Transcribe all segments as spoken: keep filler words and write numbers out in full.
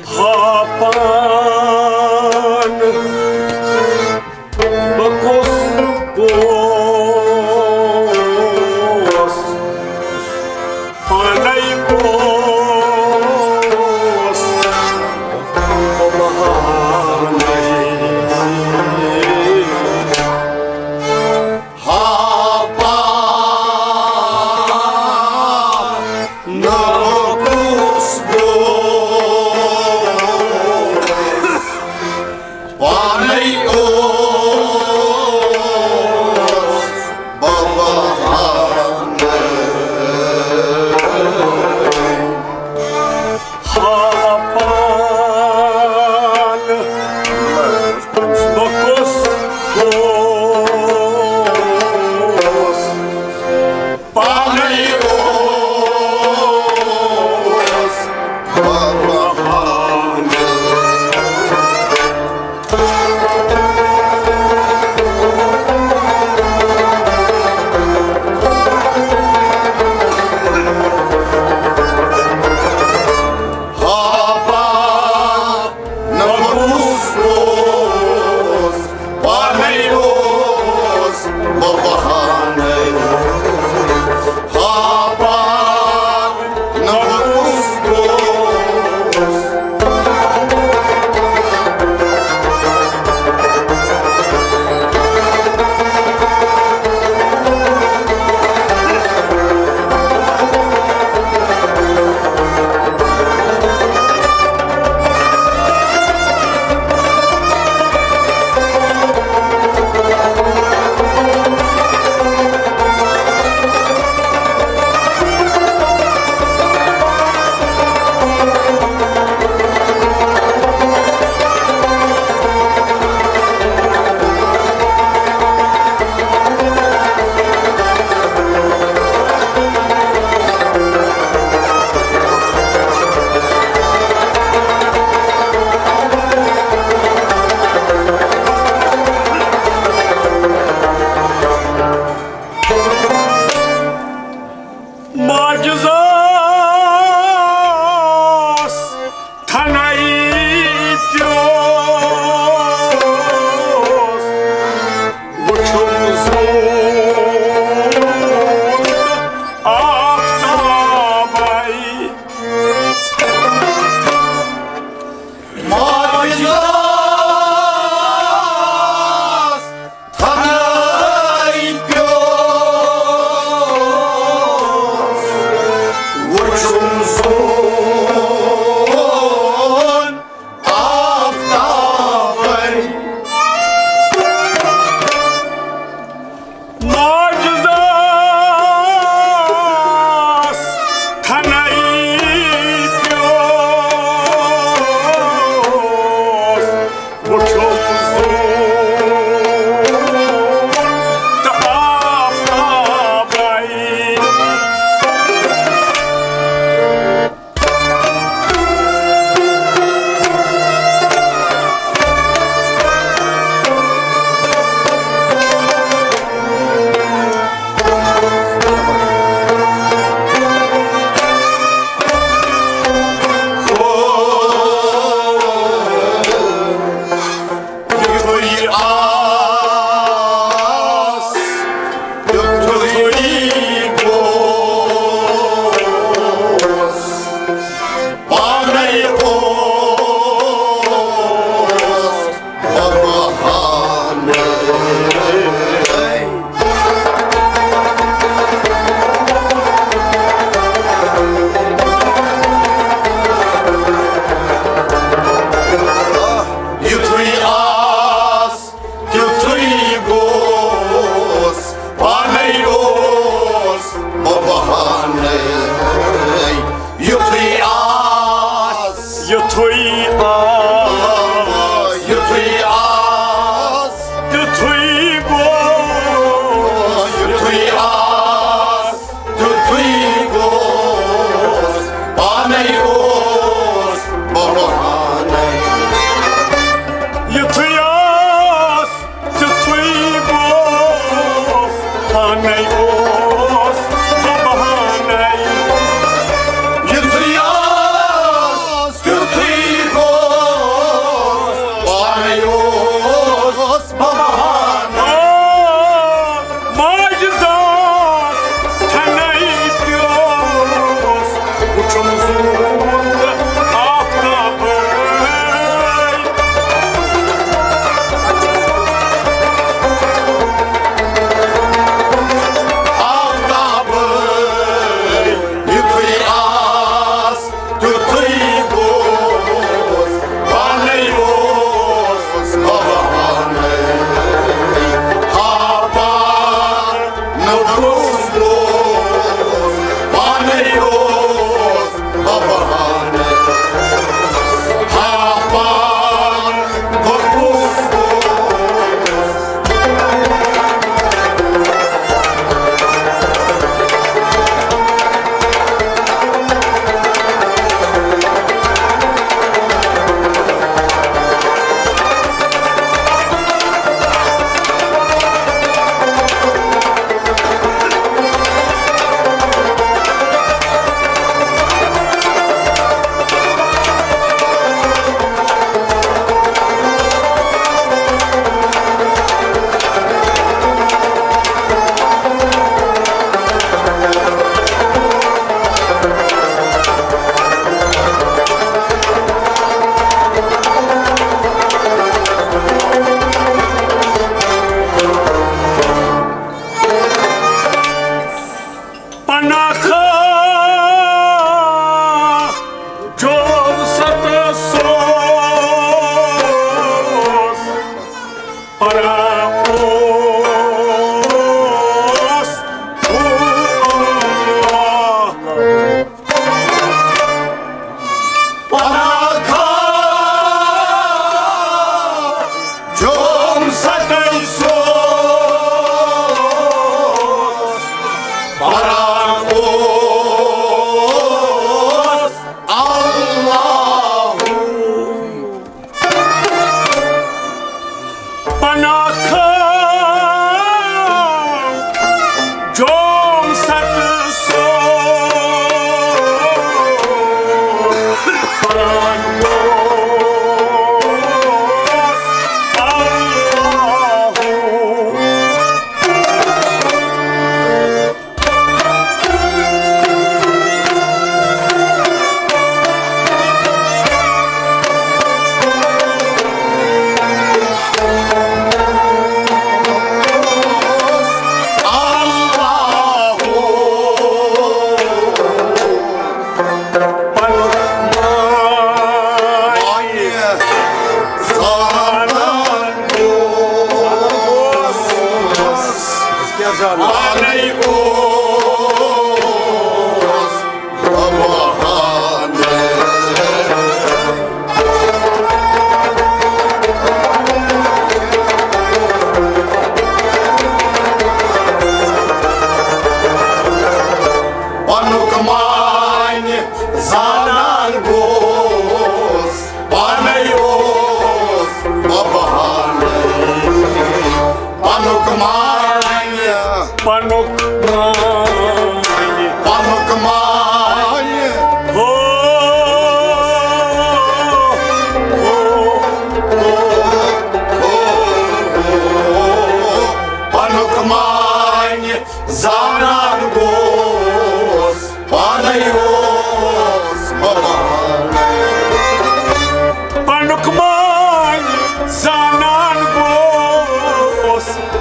ہاپان بہٕ کُس اوس، پانے اوس بہٕ بہانے۔ ہاپان نہ کُس اوس، پانے اوس بہانے۔ ہاپان بہٕ کُس اوس، پانے اوس بہانے۔ ہاپان نہ کُس اوس، پانے اوس بہانے۔ ہاپان نہ کُس اوس۔ معجزس تھنے پیوس وُچھُم زوٗن آفتابے۔ معجزس تھنے پیوس وُچھُم زوٗن آفتابے۔ معجزس تھنے پیوس وُچھُم زوٗن تہٕ آفتابے۔ یُتھُے آس، تیُتھُے گوس، پانے اوس بہانے۔ یُتھُے آس، تیُتھُے گوس، پانے اوس بہانے۔ یُتھُے آس، یُتھُے آس، یُتھُے آس، تیُتھُے گوس، یُتھُے آس، تیُتھُے گوس، پانے اوس بہانے۔ یُتھُے آس، تیُتھُے گوس، پانے اوس بہانے۔ یُتھُے آس، تیُتھُے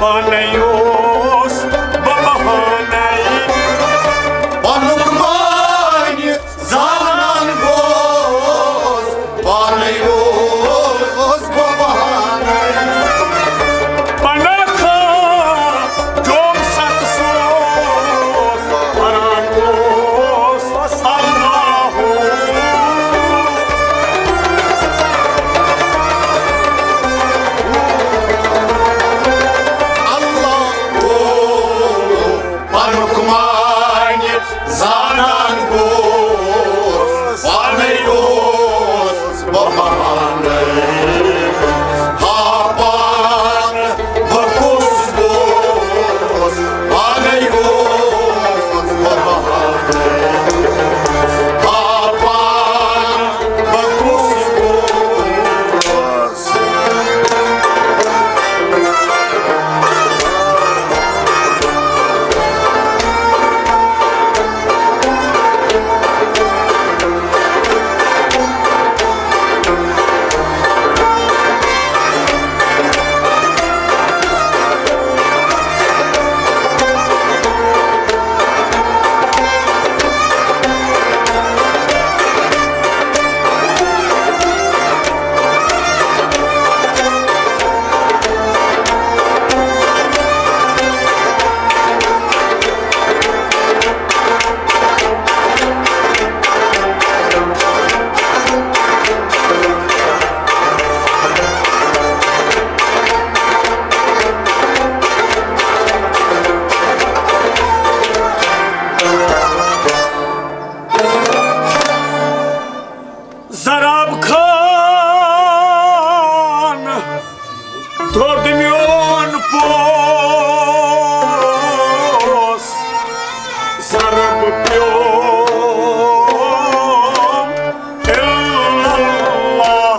پانے اوس بہٕ بہانے۔ پنُک معنی زانان گوس، پانے اوس بہٕ بہانے۔ پناہ خواہ جوم ست سوس، پران اوس اللہ۔ اللہ۔ پنُک معنی زانان گوس، پانے اوس بہانے۔ ہا پان بہٕ کُس گوس، پانے اوس بہانے۔ ہا پان بہٕ کُس گوس۔ زراب خان، دۄد میون پوس، زرب پیوم اللہ۔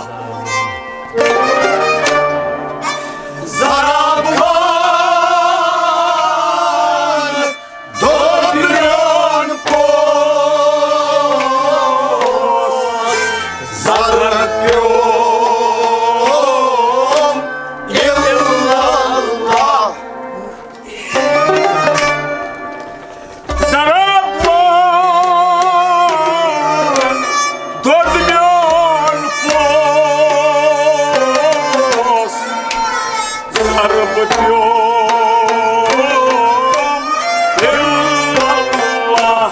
زراب خان، دۄد میون پوس، زرب پیوم اللہ۔ زراب خان، دۄد میون پوس، زرب پیوم اللہ۔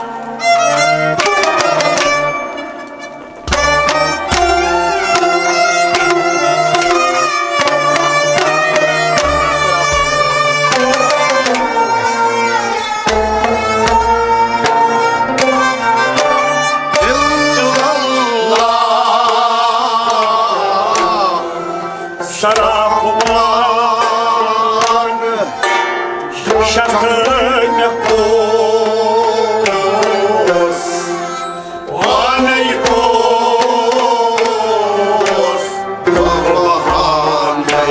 سرافوان شکر مےٚ کوس، پانے اوس بہانے۔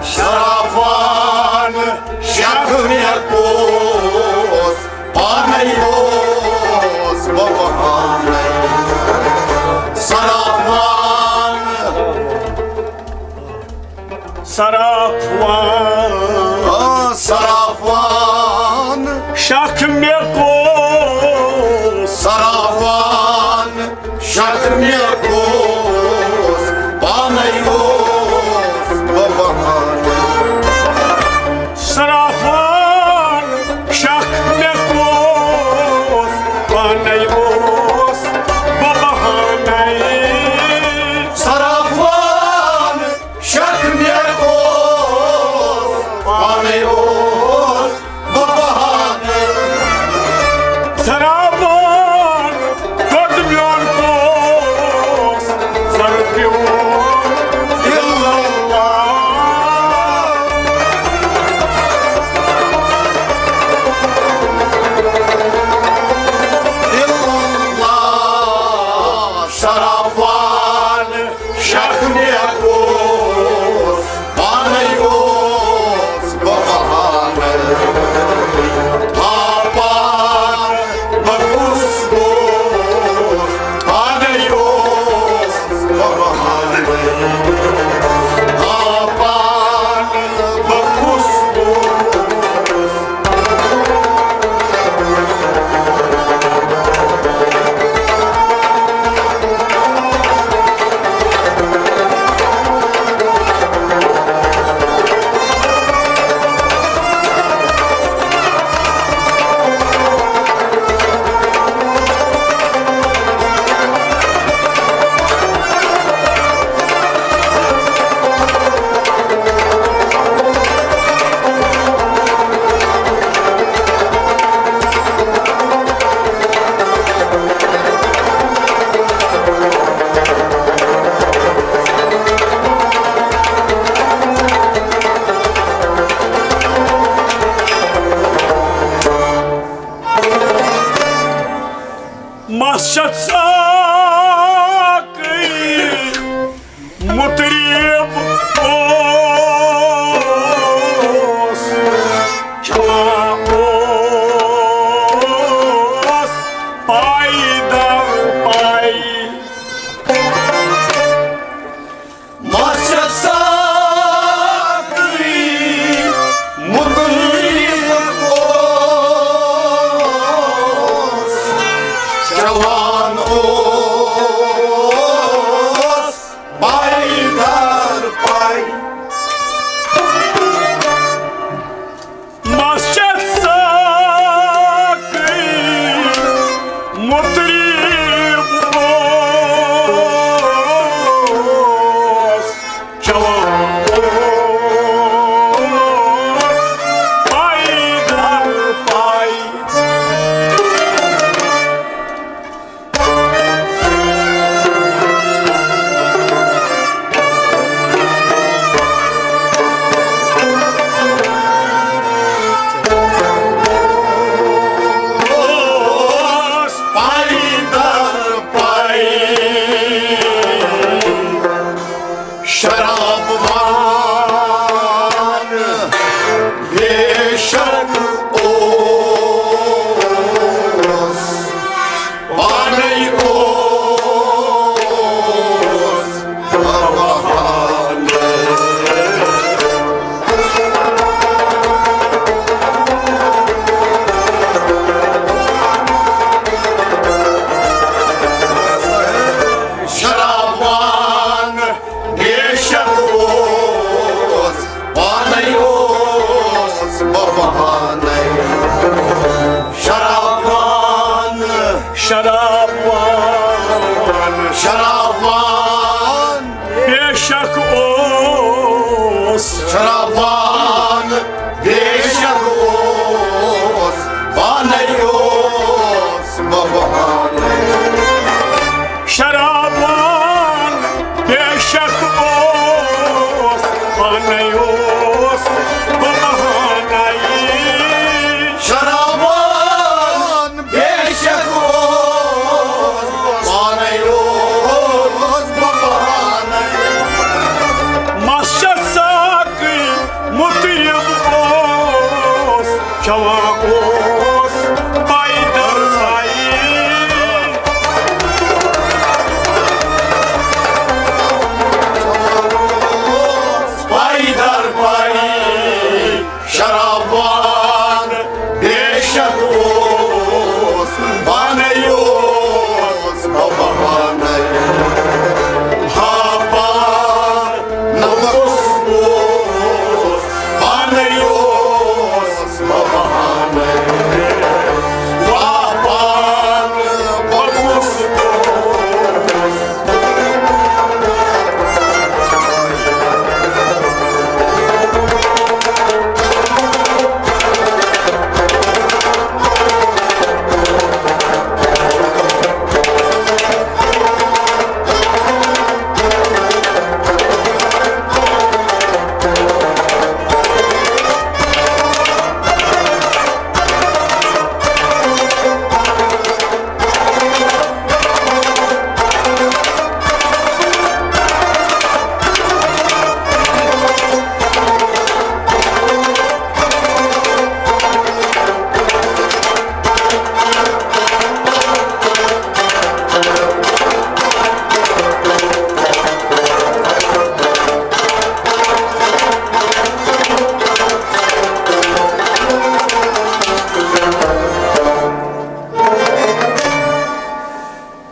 سرافوان شک مےٚ کوس، پانے اوس بہانے۔ سرافوان۔ سرافوان۔ آ، سرافوان۔ شک مےٚ کوس۔ سرافوان۔ شک مےٚ کوس، پانے اوس بہانے۔ سرافوان، شک مےٚ کوس، پانے اوس بہانے۔ سرافوان، شک مےٚ کوس، پانے اوس بہانے۔ سرافوان، دۄد میون پوس، بہانَے۔ شراب وان، شراب وان، شراب وان۔ بے شک اوس۔ شراب وان، بے شک اوس، پانے اوس بہانَے۔ شراب وان، بے شک اوس، پانے اوس بہانَے۔ شراب وان، بے شک اوس، پانے اوس بہانَے۔ مسجد ساقی مطرب اوس، چوان اوس پایدل پایی۔ پایدل پایی۔ شراب وان، بے شک اوس، پانے اوس بہانَے۔ ہا پان، نہ کُس اوس، پانے اوس بہانَے۔ وا پان، نہ کُس اوس۔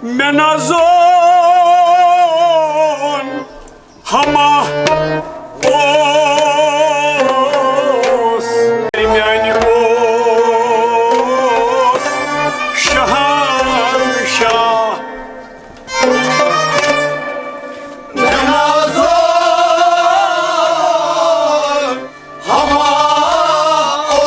مےٚ نہ زون ہما اوس، میانہِ اوس شہنشاہ۔ مےٚ نہ زون ہما اوس،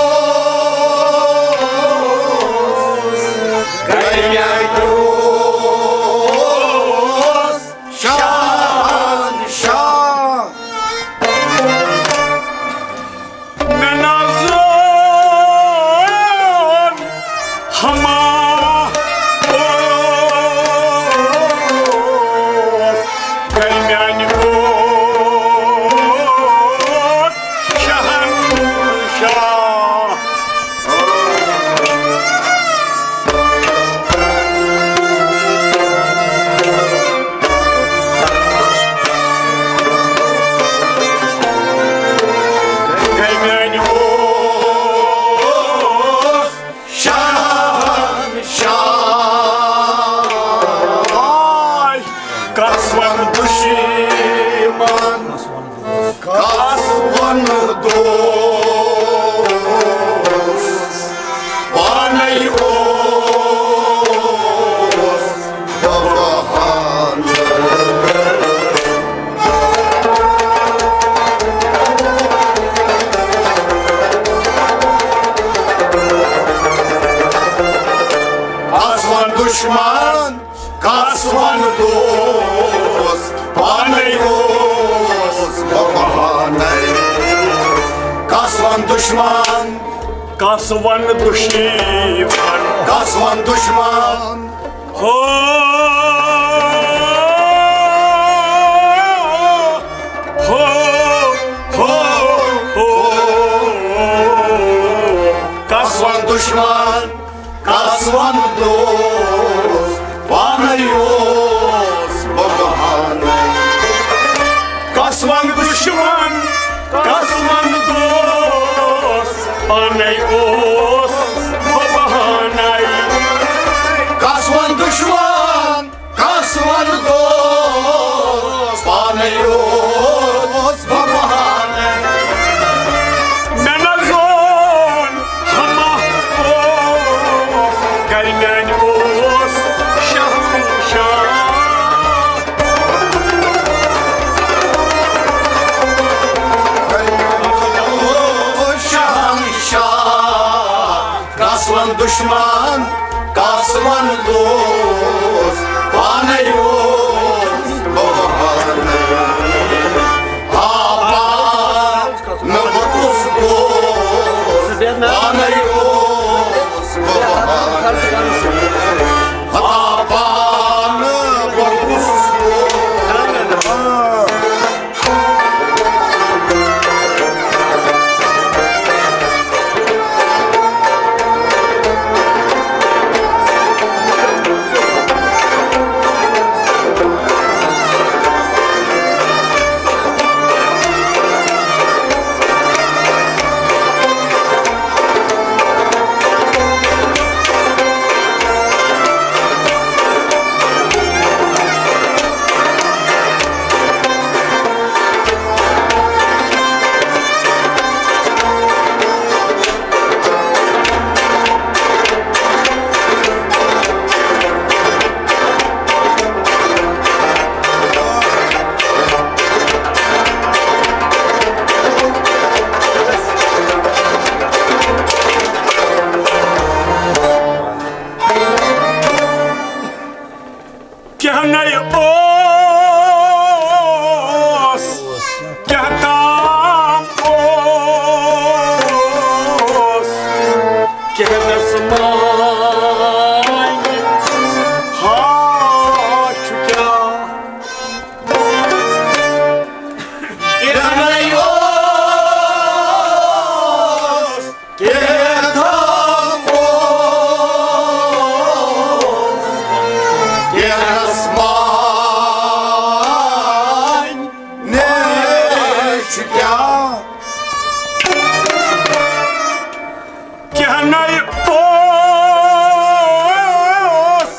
میانہِ اوس شہنشاہ۔ مےٚ نہ زون ہما اوس، میانہِ اوس شہنشاہ۔ کس ون دشمن، کس ون دوست، پانے اوس بہانہٕ۔ کس ون دشمن، کس ون دوست، پانے اوس بہانہٕ۔ کس ون دشمن، کس ون دشمن، کس ون دشمن۔ ہو، ہو، ہو، ہو۔ کس ون دشمن، کس ون دوست، پانے اوس بہانہٕ۔ کس ون دشمن، کس ون دوست، پانے اوس بہانہٕ۔ کس ون دشمن، کس ون دوست، پانے اوس بہانہٕ۔ مےٚ نہ زون دشمن کس ون دوست، پانے اوس بہانہٕ۔ آ پانہٕ بہٕ کُس دوست، پانے اوس بہانہٕ۔ آ پانہٕ بہٕ کُس دوست۔ کینٛہہ نَے اوس، کینٛہہ تام اوس، کینٛہہ نَس مانہِ۔ ہا چھُ کیٛاہ؟ کینٛہہ نَے اوس، کینٛہہ تام اوس، کینٛہہ نَس مانہِ چھُ کیٛاہ؟ کینٛہہ نَے اوس،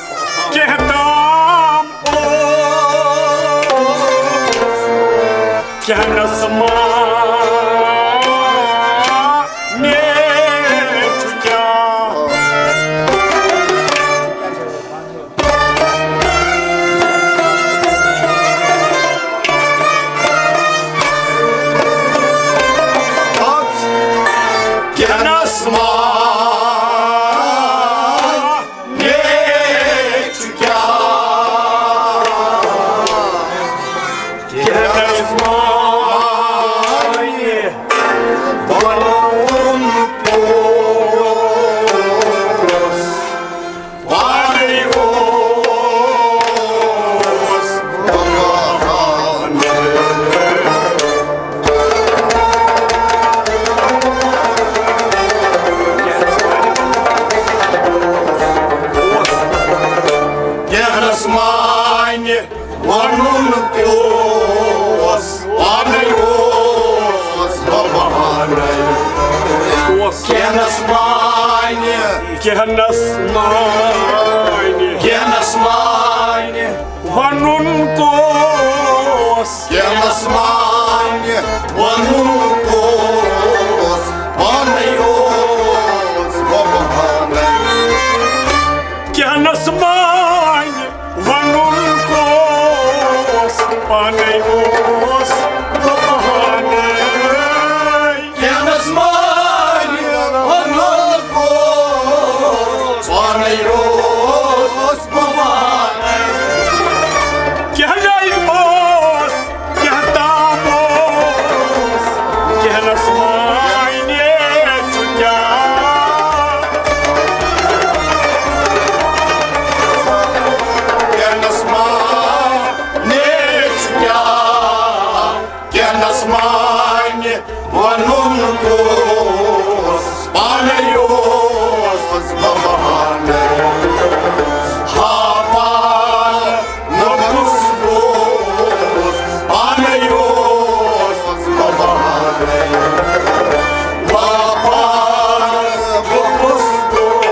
کینٛہہ تام اوس، کینٛہہ نَس مانہِ چھُ کیٛاہ؟ کینٛہہ نَس مانہِ چھُ کیٛاہ؟ کینٛہہ نَس مانہِ وَنُن پوٚز۔ پانے اوس بہانہٕ۔ کینٛہہ نَس مانہِ وَنُن پیوس، پانے اوس بہانَے۔ اوس۔ کینٛہہ نَس مانہِ۔ کینٛہہ نَس مانہِ۔ کینٛہہ نَس مانہِ۔ وَنُن کوس۔ کینٛہہ نَس مانہِ۔ وَنُن کوس۔ پانے اوس بہانَے۔ کینٛہہ نَس مانہِ۔ وَنُن کوس، پانے اوس بہانَے۔ کینٛہہ نَس مانہِ وَنُن کوس، پانے اوس بہانَے۔ کینٛہہ نَے اوس، کینٛہہ تام اوس، کینٛہہ نَس مانہِ چھُ کیٛاہ؟ کینٛہہ نَس مانہِ چھُ کیٛاہ؟ کینٛہہ نَس مانہِ وَنُن کوس، پانے اوس بہانَے۔ ہا پانہٕ بہٕ کُس دوس، پانے اوس بہانَے۔ ہا پانہٕ بہٕ کُس دوس۔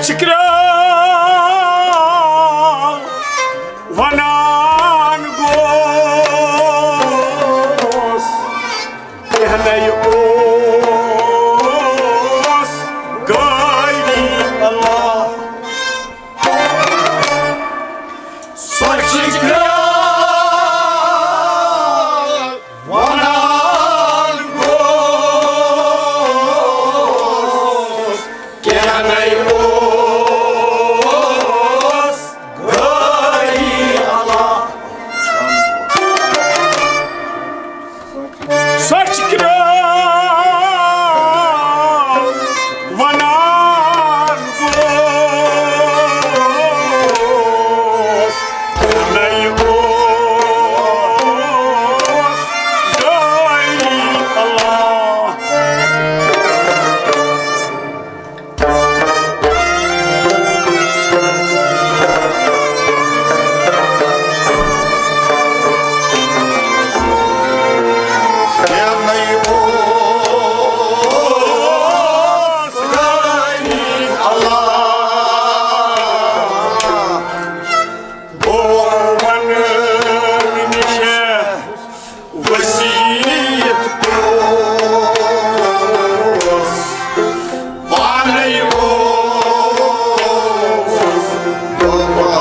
شکرا ونان گوس، کینٛہہ نَے اوس غٲری اللہ۔ سۄ شکرا ونان گوس، کینٛہہ نَے اوس غٲری اللہ۔ سۄ شکرا ونان گوس، نَے اوس غٲری اللہ۔ وسیٖعت پیوس، پانے اوس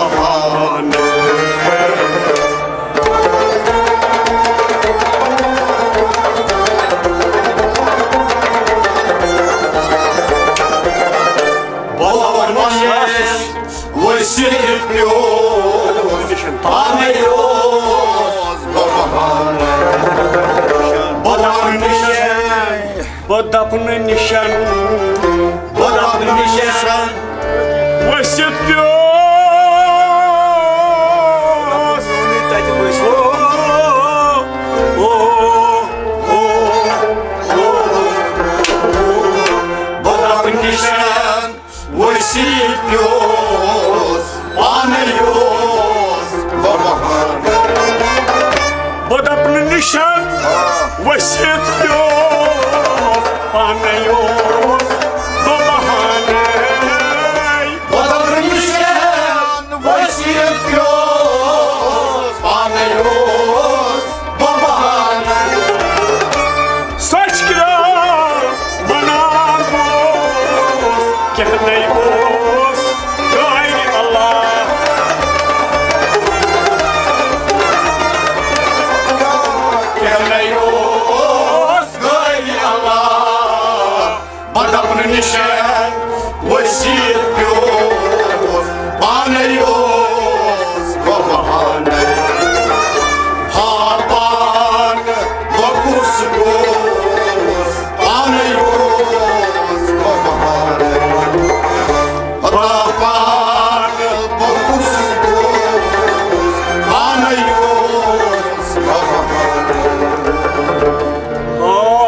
بہانہٕ۔ بہانہٕ۔ وسیٖعت پیوس، پانے اوس بہانہٕ۔ بہانہٕ۔ بہٕ دَپنہٕ نِشن، بہٕ دَپنہٕ نِشن۔ ؤسِتھ پیوس۔ او، او، او، او۔ بہٕ دَپنہٕ نِشن۔ ؤسِتھ پیوس، پانے اوس بہانہٕ۔ بہٕ دَپنہٕ نِشن، ؤسِتھ پیوس، پانے اوس